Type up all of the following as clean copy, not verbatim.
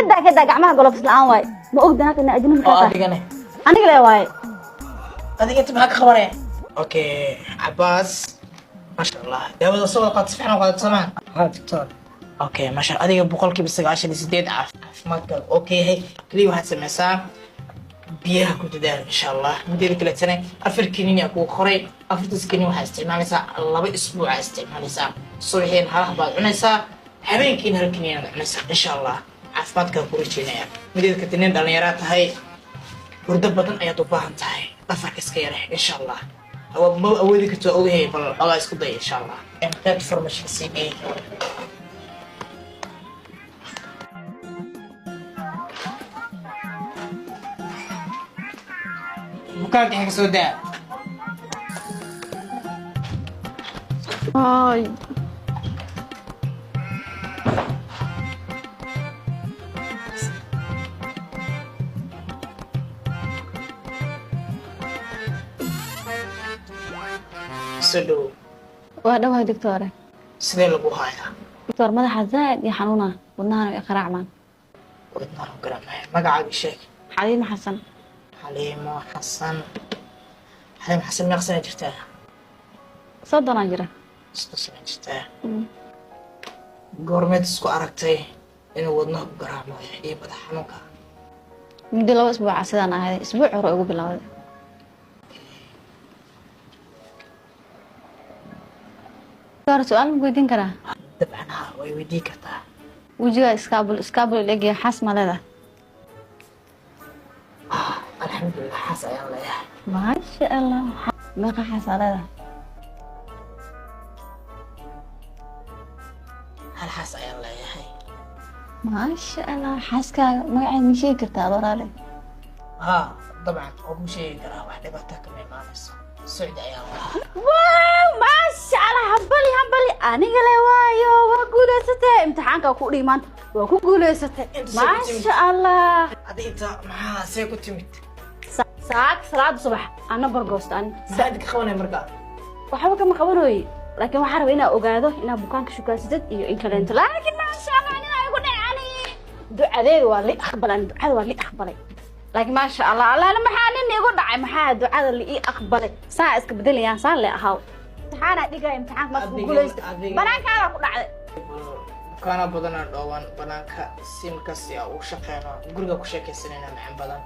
Kadaa kadaa, gacmaha gloves la'aan waaye. Ma ogda naagta inaa ajnabi Oo kaa tahay? Adigane? Aniga le waaye. Adiga inta maxaa ka qabanaya? Okay, Cabaas, maasha Allah, daawada soo wada qaad, si fiican u qaadata samaan. Haa doctor. Okay, maasha, adiga 98% caafimaadkaaga okay yahay. Kaliya waxaad sameysaa biyaha ku dadaal, insha Allah. Muddada kaleetana 4 kaniini aa kugu qoray. Afartaas kaniini waxaa isticmaalaysaa 2 isbuuca isticmaalaysaa. Subaxiin hal baad cunaysaa, habeenkiina hal kaniini aad cunaysaa. Insha Allah caafimaadkaa ku rajeynaya. Mideeda kale, nin dhallinyaraa tahay, hurdo badan ayaad u baahan tahay. Dhafarka iska yare, insha Allah. Ma awoodi karto, ogahay, bal xogaa isku day, insha Allah. Qaybta farmashiga sii geey. Bukaanka xaga soo daa. Ay. Soo dhowow. Waa dhawahay, doctore. Sidee lagu hayaa? Doctor, madaxa zaaid iyo xanuuna, wadnahana way qaraacmaan. Wadnaha garanaya. Magacaaga sheeg. Xaliimo Xasan. Xaliimo Xasan. Xaliimo Xasan, meeqa sana jirtaa? 30 aan jira. 30 sana jirtaa. Goormeed isku aragtay inuu wadnaha ku garaacmayo iyo madax xanuunka? Muddo 2 isbuuca sidaan ahayd, isbuuc hore ugu bilowday. Doctor, su-aal ma weydiin karaa? Dabcan haa, way weydiin kartaa. Wejigaa iskaabul iskaabul egyahay, xaas ma leedahay? Alxamdulilah, xaas ayaan leeyahay. Maasha Allah, meeqa xaas aa leedahay? Hal xaas ayaan leeyahay. Maasha Allah, xaaskaaga magaceed ma sheegi kartaa, adoo raali? Haa, dabcan oo kuu sheegi karaa, wax dhibaato kama imaanayso. Socdi ayaan lahaa. Wow, maasha Allah, hambali hambali, aniga le waayo, waa guuleysatay. Imtixaanka ku dhigi maanta waa ku guuleysatay. Inta soo ku timid. Maasha Allah. Adi inta maxaa see ku timid? Saak salaada subax ana bargoosta ani. Maxaa idinka qabanaya markaa? Waxba kama qabanooye, laakiin waxaa raba inaa ogaado inaa bukaanka shukaasatid iyo in kaleento. Laakiin maasha Allah, anina igu dhacani ducadeeda waa li aqbalay. Ani ducada waa li aqbalay, laakiin maasha Allah, allahna maxaa nin igu dhacay? Maxaa ducada li ii aqbalay? Saa iska bedelayaan, saan le ahaw. Imtixaanaa dhigaya, imtixaanka marka ku guulaysta banaankaada ku dhacday. Bukaana badanaa dhooban banaanka, si markaas si aa ugu shaqeyno, guriga ku sheekaysanayna macaan badan.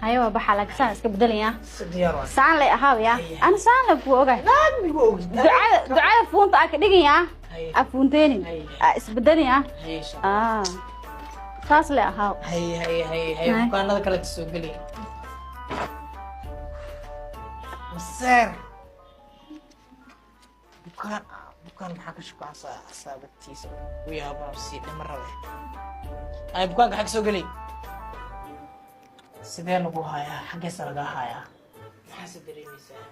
Haye, waa baxaa, laakiin saan iska bedelayaan. Si diyaar waa. Saan le ahaw ya, ana saan le ku ogahay. Migu ogid? Ducada ducada fuunta aa ka dhigayaa. Haye. Aa fuunteenin. Haye. Aa isbedelaya. Haye, insha Allah. Ah, saas le ahaw. Haye haye haye haye. Haye. Bukaanada kale soo geliya. Maseer bukaan, bukaan maxaa ka shukaansaa asaabatiisa u yaabano sii dhima rabe. Ay, bukaanka xag soo geliy. Sidee lagu hayaa? Xaggeesa lagaa hayaa? Maxaase dareemaysaa?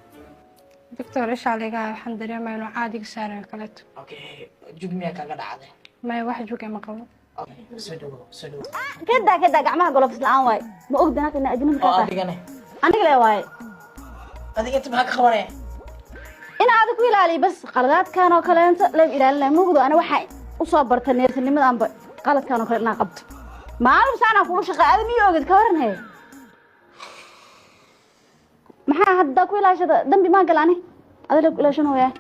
Doctor, ishaa laga hayo, waxaan dareemaya inuu caadiga saaran kaleeto. Okay, jug miyaa kaaga dhacday? Maya, wax juge ma qabo. Okay, soo dhawow, soo dhawow. Kadaa kadaa, gacmaha gloves la'aan waaye. Ma ogda naagta inaa ajnabi Oo kaa tahay? Adigane? Aniga le waaye. Adiga inta maxaa ka qabanaya? In aada ku ilaaliyo bas qaladaadkan oo kaleento leeb ilaalinaya mugdo. Ana waxaa usoo bartay neertinimadanba qaladkan oo kale inaan qabto. Maalin saanaan kula shaqeey, ada miyo ogid? Ka waran he, maxaa hadda ku ilaashada? Dambi maan gala ani, ada leeb ku ilaashanooyaa.